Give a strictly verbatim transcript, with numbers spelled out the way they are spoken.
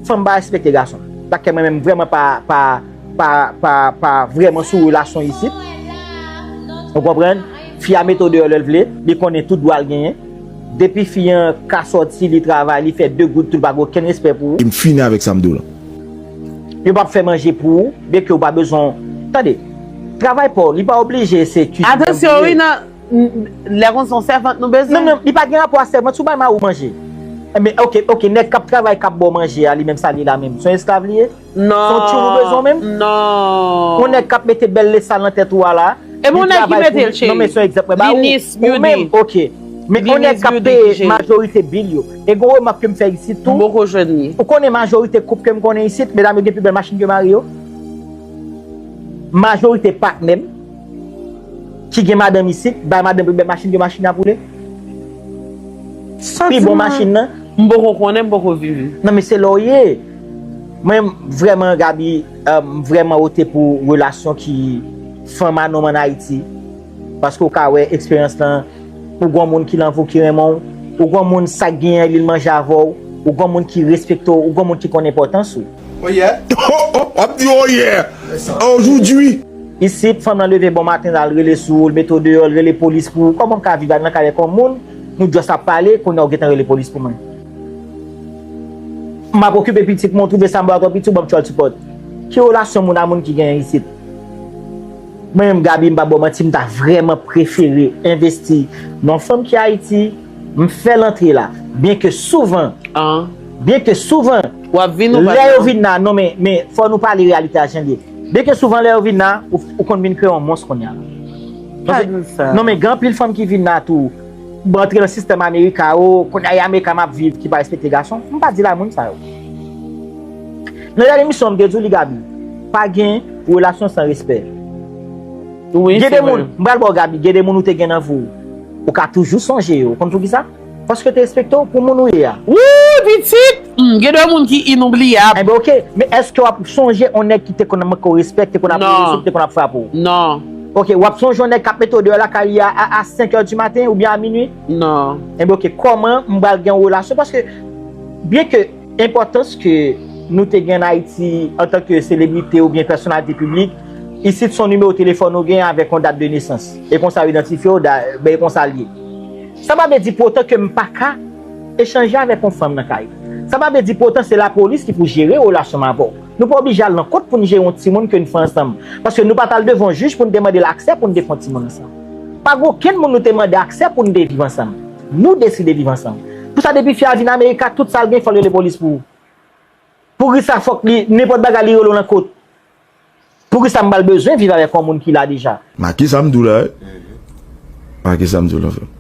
Fanm pa respekte gason. Dakè mwen menm vrèman pa, pa, pa, pa, pa vrèman sou relasyon isit. Ou konprann? Fi a mete w deyò lè l vle, li konnen tout dwa l genyen. Depi fi an ka sòti, li travay, li fè de goud tou, li pa gen okenn respè pou ou. E m fini avèk sa m di w lan. Yo p ap fè manje pou ou, byenke ou pa bezwen. Tande, travay pa w, li pa oblije se kizin. Atansyon, wi, nan, lè konsa se yon sèvant nou bezwen. Non, men li pa gen rapò a sèvant, si w bay mari w manje. Men, ok, ok, nèg k ap travay, k ap ba w manje a, li menm sa li la menm. Se yon esklav li ye? Non. Se yon tchoul ou bezwen menm? Non. Yon nèg k ap mete bèl lesal nan tèt ou a la. E bon, nèg ki mete l, cheri. Non, men se yon egzanp mwen ba ou. Li nice, ou menm, ok. Men yon nèg k ap peye majorite bil yo. E gon remak ke m fè isit tou. M poko jwenn li. Ou konnen majorite koup ke m konnen isit, medam yo gen pi bèl machin ke mari yo. Majorite patnè m ki gen madanm isit, bay madanm pi bèl machin ke machin n ap woule. Pi bon machin nan. M poko konnen, m poko viv. Non, men se lè w ye. Mwen, vrèman, Gaby, euh, m vrèman wote pou relasyon ki fanm a nonm ann Ayiti. Paske w ka wè eksperyans lan, ou gon moun ki lan vi w ki renmen w, ou gon moun sa k genyen li l manje avè w, ou gon moun ki respekte w, ou gon moun ki konn enpòtans ou. Oh yeah. Oh, oh, w ap di oh yeah. Ojoudwi. Isit, fanm nan leve bon maten, l al rele sou ou, l mete w deyò, l rele polis pou ou. Kòman m ka viv nan kay avèk yon moun, nou just ap pale, kounye a w gentan rele polis pou mwen? M ap okipe pitit mwen, w twouve sa m ba w twò piti, w ban m child support. Ki relasyon moun a moun ki genyen isit? Mwen menm, Gaby, m pa ba w manti, m ta vrèman prefere envesti nan yon fanm ki Ayiti, m fè l antre la. Byenke souvan, byenke souvan, lè yo vin la, non, men, men fò nou pale reyalite a jan l ye. Byenke souvan, lè yo vin la, ou, ou konn vin kreye yon mons kounye a. Non, men, non, men gen anpil fanm ki vin la tou, bon, antre nan sistèm Amerika, o, kounye a e Amerika m ap viv, ki pa respekte gason. M pa di la moun sa yo. Nan dènye emisyon, m te di w li, Gaby, pa gen relasyon san respè. Wi, se vre. Gen de moun, m pral ba w, Gaby, gen de moun ou te gen nan vi w, ou ka toujou sonje yo. Ou konn poukisa? Paske yo te respekte w pou moun ou ye a. Wi, pitit! Hmm, gen de moun ki inoubliyab. Enben, ok. Men èske w ap sonje yon nèg ki te konn manke w respè, ki te konn ap rele sou, ki te konn ap frape w? Non. Ok, w ap sonje yon nèg k ap mete w deyò lakay li a, a, a senk è di maten oubyen a minui? Non. Enben, ok, kòman m pral gen yon relasyon? Paske, byenke enpòtans ke nou te gen ann Ayiti antanke selebrite oubyen pèsonalite piblik, isit se yon nimewo telefòn ou gen avèk yon dat de nesans. E konsa yo idantifye w, da, ben, e konsa l ye. Sa pa vle di pou otan ke m pa ka echanje avèk yon fanm nan kay. Sa pa vle di pou otan se lapolis ki pou jere relasyon m avè w. Nou pa oblije al nan kot pou n jere yon timoun ke n fè ansanm. Paske nou pa t al devan yon jij pou n te mande l aksè pou n te fè yon timoun ansanm. Pa gen okenn moun nou te mande aksè pou n te viv ansanm. Nou deside viv ansanm. Pou sa, depi fi a vin Amerika, tout sa l gen, fò l rele polis pou ou. Poukisa fòk li, nenpòt bagay li rele w nan kot? Poukisa m pral bezwen viv avèk yon moun ki la deja? Make sa m di w la, wi. Make sa m di w la, frè m.